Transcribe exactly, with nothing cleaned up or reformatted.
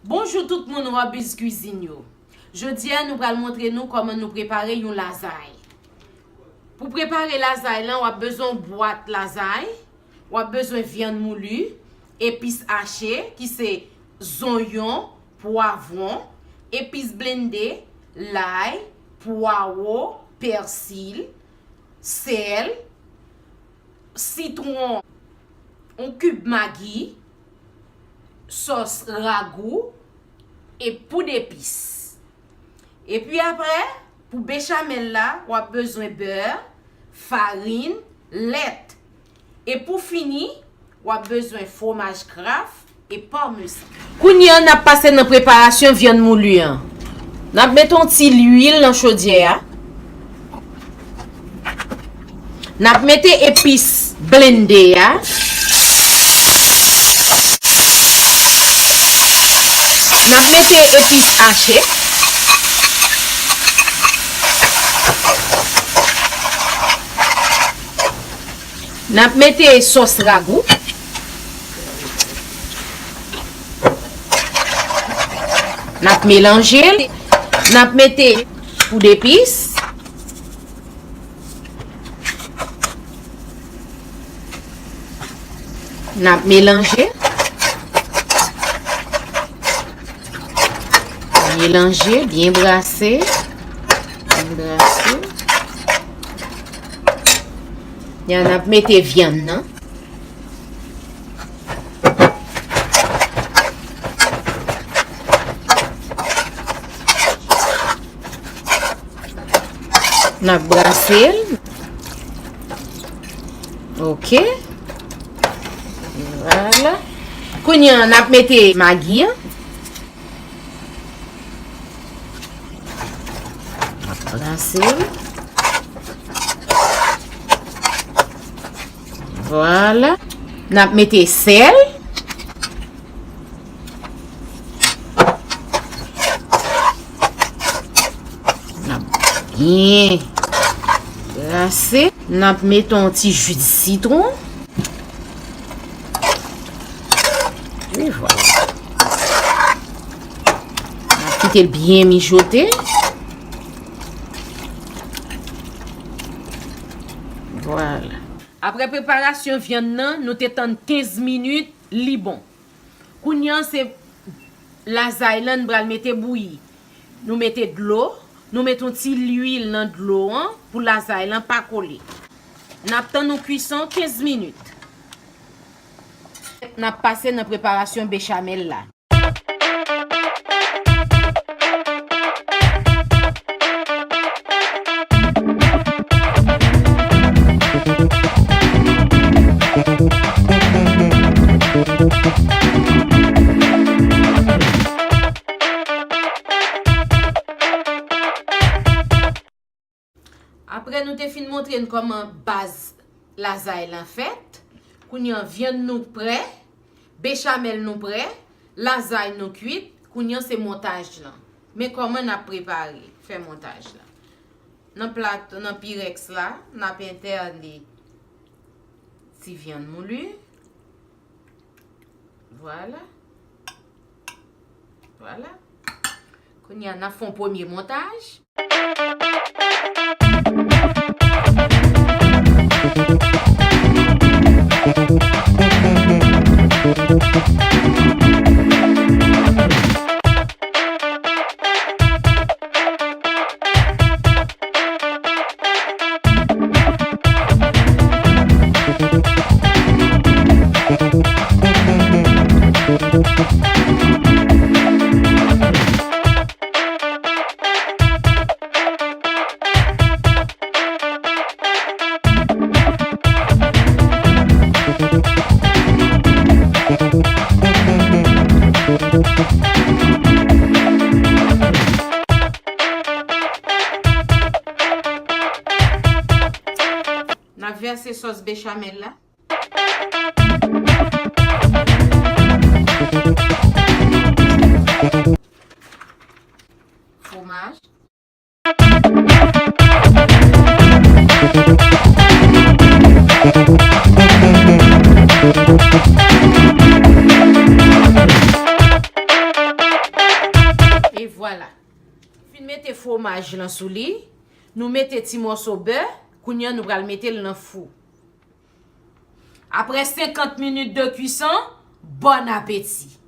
Bonjou tout moun Robbie's Cuisine yo. Jodi a nou pral montre nou kòman nou prepare yon lazay. Pou prepare lazay lan, w ap bezwen yon bwat lazay, w ap bezwen vyann mouli, epis hache, ki se zonyon, pwavwon, epis blende, lay, pwawo, pèsi, sèl, sitwon, yon kib magi, sòs ragou, e poud epis. Epi apre, pou bechamel la, w ap bezwen bè, farin, lèt. E pou fini, w ap bezwen fwomaj Kraft e pamesan. Kounye a, n ap pase nan preparasyon vyann mouli an. N ap mete yon ti lwil nan chodyè a. N ap mete epis blende a. N ap mete epis hache. N ap mete sòs ragou. N ap melanje l. N ap mete poud epis. N ap melanje. Melanje, byen brase. Byen brase. N ap mete vyann nan. N ap brase l. Ok. Vwala. Kounye a, n ap mete magi an. N ap brase l. Vwala. N ap mete sèl. N ap byen brase. N ap mete yon ti ji de sitwon. E vwala. N ap kite l byen mijote. Vwala. Apre preparasyon vyann nan, nou te tann kenz minit, li bon. Kounye a, se lazay lan n pral mete bouyi. Nou mete dlo, nou mete yon ti lwil nan dlo an pou lazay lan pa kole. N ap tann yon kwison kenz minit. N ap pase nan preparasyon bechamel la. Apre nou te fin montre n kòman baz lazay lan fèt, kounye a vyann nou prè, bechamel nou prè, lazay nou kwit, kounye a se montaj lan. Men kòman n ap prepare, fè montaj lan. Nan plat, nan pirèks la, n ap entène ti vyann mouli. Vwala. Vwala. Kounye a, n ap fè yon premye montaj. N ap vèse sòs bechamel la. Fwomaj. Vwala. Fin mete fwomaj lan sou li. Nou mete ti mòso bè. Kounye a nou pral mete l nan fou. Apre senkant minit de cuisson, bon apeti.